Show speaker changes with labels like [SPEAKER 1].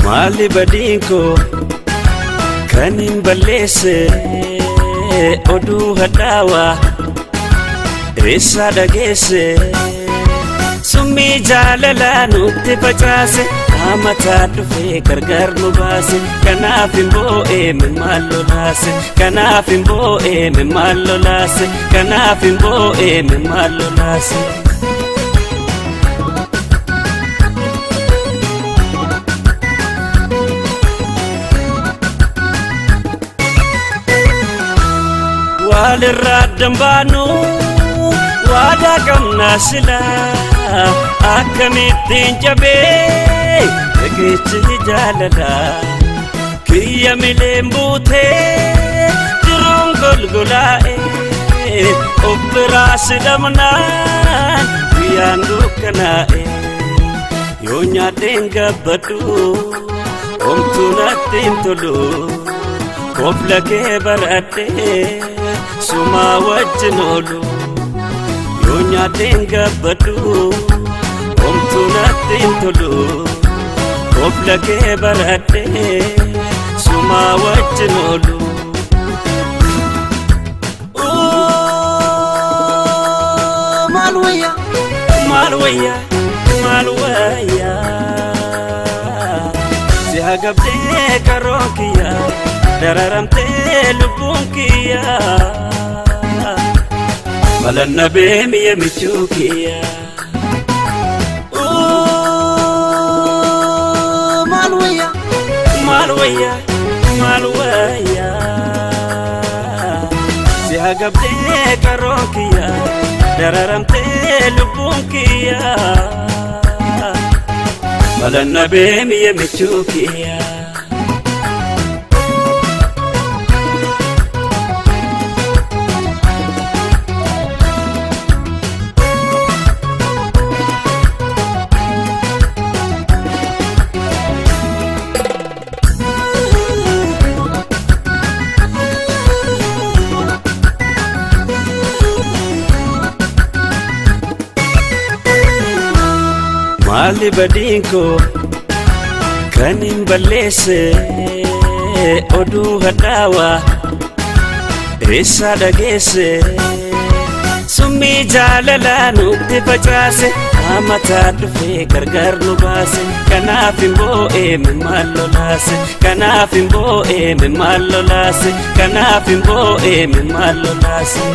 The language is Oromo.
[SPEAKER 1] Maali badiin koo kan hin balleesse oduu hadhaawaa eessaa dhageesse summii jaalalaa nutti facaase amataa dhufee gargar nu baase kanaaf hin boo'eeme maal lolaase kanaaf hin boo'eeme maal lolaase kanaaf hin boo'eeme maal lolaase. Walirraa addan baanu waadaa qabnaa silaa akkamittiin jabee riqichi jaalalaa kiyya mileen buutee jiruun golgolaa'ee of biraa si dhabnaan guyyaan dukkanaa'e yoo nyaadheen gabbadhu homtuu natti hin tolu. Kofla kee baradhee sumaa wajjin oolu yoo nyaadheen gabbadhu homtuu natti hin tolu. Kofla kee baradhee sumaa wajjin oolu. Maal wayya maal wayya maal wayya si hagabdee karoon kiyya dararamtee lubbuun kiyya malanna beemiya michuu kiyya. Maal wayya maal wayya maal wayya si hagabdee karoon kiyya dararamtee lubbuun kiyya malanna beemiya michuu kiyya. Maali badiin koo kan hin balleesse oduu hadhaawaa eessaa dhageesse summii jaalalaa nutti facaase amataa dhufee gargar nu baase kanaaf hin boo'eeme maal lolaase kanaaf hin boo'eeme maal lolaase kanaaf hin boo'eeme maal lolaase.